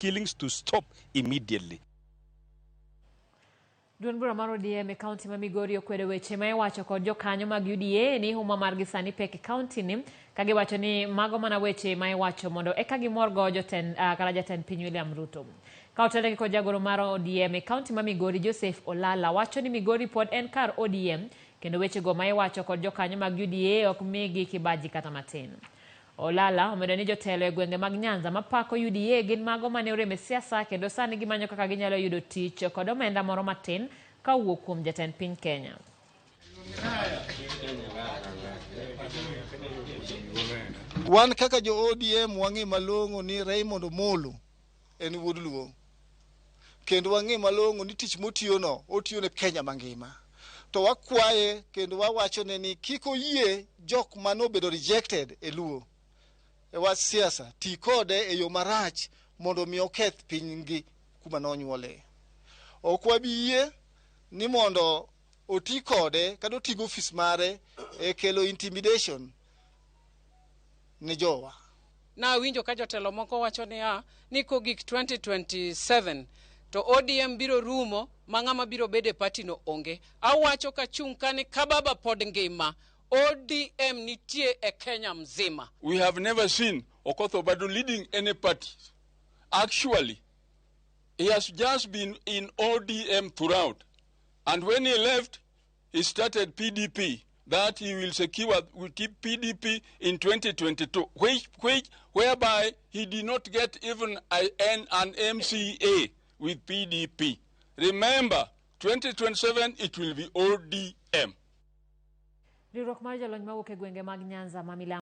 Killings to stop immediately. Duond bura mar ODM e kaunti ma Migori okwedo weche ma iwacho kod jokanyo mag UDA ni huma margi sani pek e kaunti ni ka giwacho ni mago mana weche ma iwacho mondo eka gimorgo jotend kata jatend piny William Ruto. Ka otelnegi kod jagoro mar ODM e kaunti ma Migori Joseph Olala wacho ni Migori pod en kar ODM kendo wechego ma iwacho kod jokanyo mag UDA ok migi kibaji kata matin. Olala omedo ni jotelo e gwenge mag Nyanza mapako UDA gin mago mane orem e siasa kendo sani gimanyo kaka ginyalo yudo tich kod omenda moro matin ka owuok kuom jatend piny Kenya. Wan kaka jo ODM wang'e malong'o ni Raymond Omolo en wuod Luo. Kendo wang'e malong'o ni tich motiyono, otiyo ne Kenya mangima. To wakwaye kendo wawachone ni kik oyie jok mane obedo rejected e Luo e wach siasa ti kode e yo marach mondo mi oketh pinygi kuma nonyuole. Ok wabi yie ni mondo oti kode kata oti gi ofis mare e kelo intimidation ne jowa. Nawinjo ka jotelo moko wacho niya ni kogik 2027 to ODM biro rumo ma ng'ama biro bedo e party no onge. Awacho kachung' ka ni ka baba pod ngima, ODM nitie e Kenya mzima. We have never seen Okoth Obado leading any party. Actually, he has just been in ODM throughout. And when he left, he started PDP, that he will secure with PDP in 2022, whereby he did not get even an MCA with PDP. Remember, 2027, it will be ODM. Riwruok mar jolony mawuok e gwenge mag Nyanza ma milambo.